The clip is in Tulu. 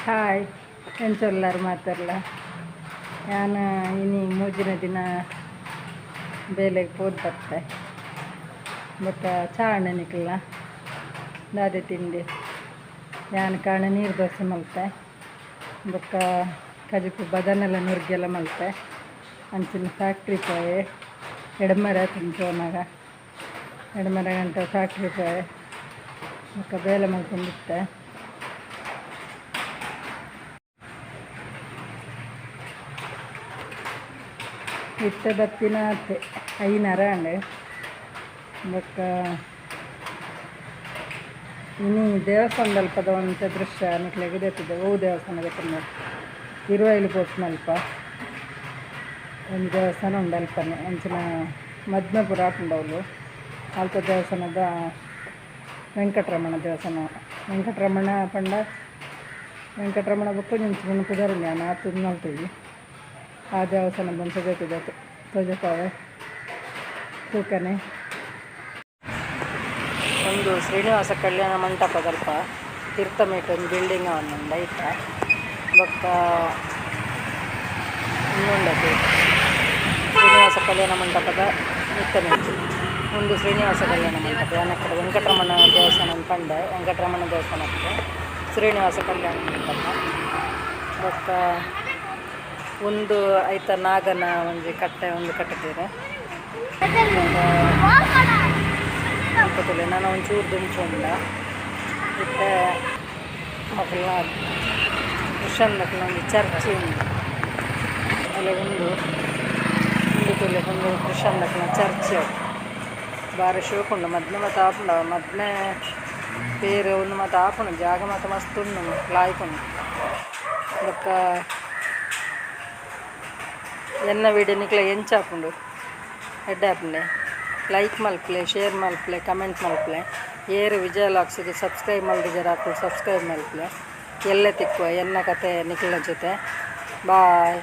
Hi ಎಂಚೊಲ್ಲಾರು ಮಾತಾಡಲ ಯಾನ ಇನಿ ಮೂಜಿನ ದಿನ ಬೇಲೆಗೆ ಪೋದು ಬತ್ತೆ. ಬೊಕ್ಕ ಚಾ ನಿಕ್ಲ ದಾದೆ ತಿಂಡಿ? ಯಾನ್ ಕಾಣ ನೀರು ದೋಸೆ ಮಲ್ತೆ, ಬೊಕ್ಕ ಕಜಿಪು ಬದನೆಲ್ಲ ನುರ್ಗೆಲ್ಲ ಮಲ್ತೆ. ಅಂಚಿನ ಫ್ಯಾಕ್ಟ್ರಿ ಪೋಯೆ. ಎಡ್ಮರ ತಿಂದು ಪೋನಾಗ ಎಡ್ಮರ ಗಂಟೆ ಫ್ಯಾಕ್ಟ್ರಿ ಪೋಯೆ. ಬೊಕ್ಕ ಬೇಲೆ ಮಲ್ತೊಂದಿತ್ತೆ. ಇತ್ತೆ ಬತ್ತಿನ ಐನರ ಆಂಡ್. ಬೊಕ್ಕ ಇನಿ ದೇವಸ್ಥಾನದಲ್ಪದ ಒಂತೆ ದೃಶ್ಯ ನಿಕ್ಲೆಗ್ ದೆತ್ತುದೆ. ಒವು ದೇವಸ್ಥಾನ ಗೊತ್ತುಂಡ? ಇರುವೈಲು ಪೋಪುನಲ್ಪ ಒಂಜಿ ದೇವಸ್ಥಾನ ಉಂಡು. ಅಲ್ಪನೆ ಅಂಚಿನ ಮದ್ಮೆ ಪೂರ ಆಪುಂಡು ಅವುಲು. ಅಲ್ಪ ದೇವಸ್ಥಾನದ ವೆಂಕಟರಮಣ ದೇವಸ್ಥಾನ. ವೆಂಕಟರಮಣ ಪಂಡ ವೆಂಕಟರಮಣ ಬೊಕ್ಕ ಒಂಜಿ ಪುದರ್ ಉಂಡು, ಯಾನ್ ಆತ್ ಮಲ್ತುಜಿ. ಆ ದೇವಸ್ಥಾನ ಬಂದು ದೆತ್ತುದೆ, ತೋಜಪಾವೆ ತೂಕನೆ. ಒಂದು ಶ್ರೀನಿವಾಸ ಕಲ್ಯಾಣ ಮಂಟಪದಲ್ಪ ತಿರ್ತಮೇಟ್ ಒಂದು ಬಿಲ್ಡಿಂಗ್ ಉಂಡು ಐತ. ಬೊಕ್ಕ ಉಂದುಂಡತೆ ಶ್ರೀನಿವಾಸ ಕಲ್ಯಾಣ ಮಂಟಪದ ಮಿತ್ತ. ಒಂದು ಶ್ರೀನಿವಾಸ ಕಲ್ಯಾಣ ಮಂಟಪ. ಯಾನಕಡೆ ವೆಂಕಟರಮಣ ದೇವಸ್ಥಾನ ಪಂಡೆ. ವೆಂಕಟರಮಣ ದೇವಸ್ಥಾನಕ್ಕೆ ಶ್ರೀನಿವಾಸ ಕಲ್ಯಾಣ ಮಂಟಪ. ಬೊಕ್ಕ ಒಂದು ಐತ ನಾಗನ ಒಂಜಿ ಕಟ್ಟೆ ಒಂದು ಕಟ್ಟುತ್ತೀರ. ತೂಲೆ, ನಾನು ಒಂಚೂರು ದುಂಚು ಉಂಡ. ಇತ್ತೆ ಮೊಕಲ್ನ ಕ್ರಿಶ್ಚಿಯನ್ ದಕ್ಲೆನ ಒಂಜಿ ಚರ್ಚ್ ಉಂಡು ಅಲ್ಲ. ಉಂಡು ಉಂದು ತೂಲೆ, ಉಂದು ಕ್ರಿಶ್ಚಿಯನ್ ದಕ್ಲೆನ ಚರ್ಚ್. ಬಾರಿ ಶೋಕುಂಡು. ಮದ್ಮೆ ಮಾತ ಆಪುಂಡು. ಮದ್ಮೆ ಪೇರು ಉಂದು ಮಾತ ಆಪುಂಡು. ಜಾಗ ಮಾತ ಮಸ್ತ್ ಉಂಡು, ಲಾಯ್ಕ್ ಉಂಡು. ಬೊಕ್ಕ ಎನ್ನ ವಿಡಿಯೋ ನಿಕ್ಲೆ ಎಂಚ ಆಪುಂಡು? ಎಡ್ಡೆ ಆಪುಂಡೆ? ಲೈಕ್ ಮಲ್ಪುಲೆ, ಶೇರ್ ಮಲ್ಪುಲೆ, ಕಮೆಂಟ್ ಮಲ್ಪುಲೆ. ಏರು ವಿಜಯ ವ್ಲಾಗ್ಸಿಗೆ ಸಬ್ಸ್ಕ್ರೈಬ್ ಮಲ್ದಿಜರ, ಅಕುಲು ಸಬ್ಸ್ಕ್ರೈಬ್ ಮಲ್ಪುಲೆ. ಎಲ್ಲೆ ತಿಕ್ಕುವ ಎನ್ನ ಕತೆ ನಿಕ್ಲೆನ ಜೊತೆ. ಬಾಯ್.